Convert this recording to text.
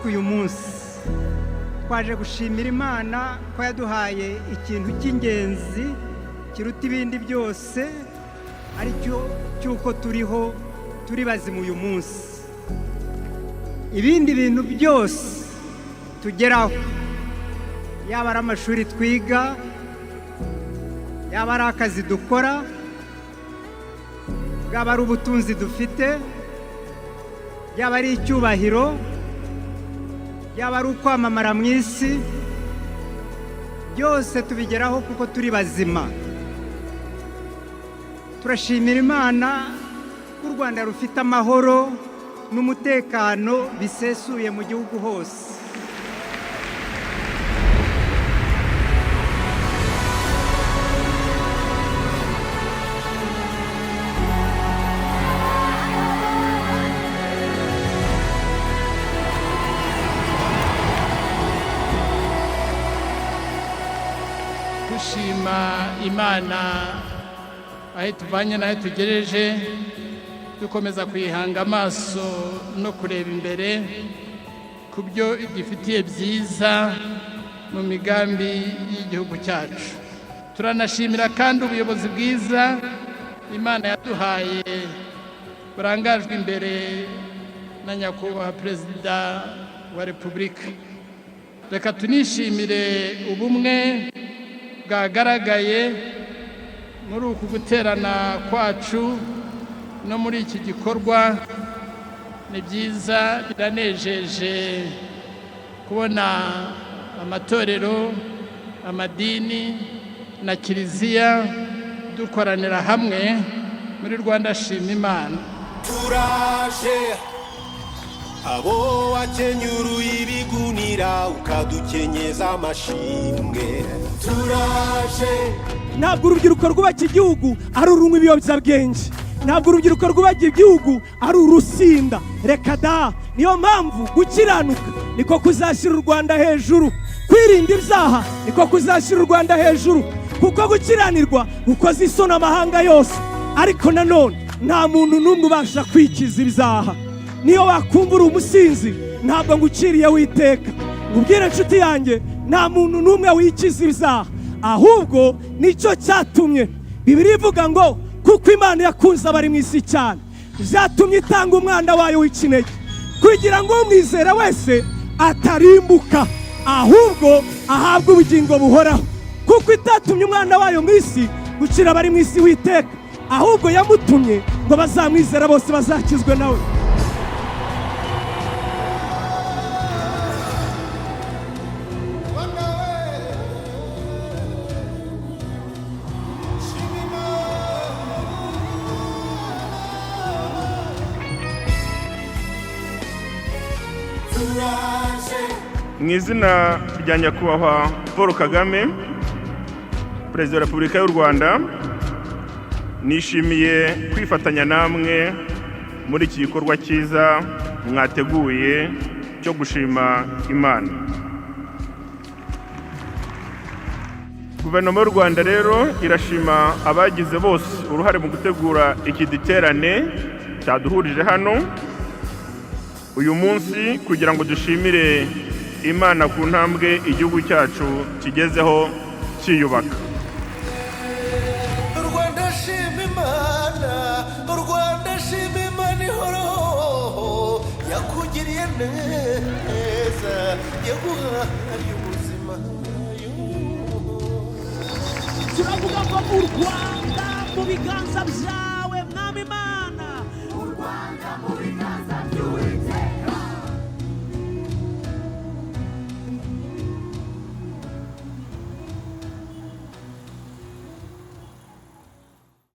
Ariko uyu munsi twaje gushimira Imana ko yaduhaye ikintu cy'ingenzi kiruta ibindi byose, aricyo cy'uko turiho, turi bazima uyu munsi. Ibindi bintu byose tugeraho, yaba ari amashuri twiga, yaba ari akazi dukora, bwaba ari ubutunzi dufite, yaba ari icyubahiro, yaba ari ukwamamara mu isi, byose tubigeraho kuko turi bazima. Turashimira Imana ko u Rwanda rufite amahoro n'umutekano bisesuye mu gihugu hose. Dushima Imana aho tuvanye n'aho tugereje, dukomeza kuyihanga amaso no kureba imbere ku byo igifitiye byiza mu migambi y'igihugu cyacu. Turanashimira kandi ubuyobozi bwiza Imana yaduhaye, burangajwe imbere na Nyakubahwa Perezida wa Repubulika. Reka tunishimire ubumwe bwagaragaye muri uku guterana kwacu no muri iki gikorwa. Ni byiza, biranejeje kubona amatorero, amadini na kiliziya dukoranira hamwe muri Rwanda Shima Imana. Turaje, abo wakenyuruye ibigunira, ukadukenyeza amashimwe, turaje. Ntabwo urubyiruko rwubaka igihugu ari urunywa ibiyobyabwenge, ntabwo urubyiruko rwubaka igihugu ari urusinda, reka da. Niyo mpamvu gukiranuka niko kuzashyira u Rwanda hejuru, kwirinda ibyaha niko kuzashyira u Rwanda hejuru, kuko gukiranirwa gukoza isoni amahanga yose. Ariko nanone nta muntu n'umwe ubasha kwikiza ibyaha. Niyo wakumva uri umusinzi, ntabwo nguciriye witeka. Ngubwire inshuti yanjye, nta muntu n'umwe wikiza ibyaha. Ahubwo nicyo cyatumye Bibiliya ivuga ngo kuko Imana yakunze abari mu isi cyane, byatumye itanga umwana wayo w'ikinege, kugira ngo umwizera wese atarimbuka, ahubwo ahabwe ubugingo buhoraho. Kuko itatumye umwana wayo mu isi gucira abari mu isi witeka, ahubwo yamutumye ngo bazamwizera bose bazakizwe nawe. Mu izina rya Nyakubahwa Paul Kagame, Perezida wa Repubulika y'u Rwanda, nishimiye kwifatanya namwe muri iki gikorwa cyiza mwateguye cyo gushima Imana. Guverinoma y'u Rwanda rero irashima abagize bose uruhare mu gutegura iki giterane cyaduhurije hano uyu munsi kugira ngo dushimire Imana ku ntambwe igihugu cyacu kigezeho cyiyubaka. Rwanda shima Imana, Rwanda shima Imana ihoraho, yakugiriye neza, yaguhaye ubuzima. Turavuga ngo u Rwanda mu biganza byawe.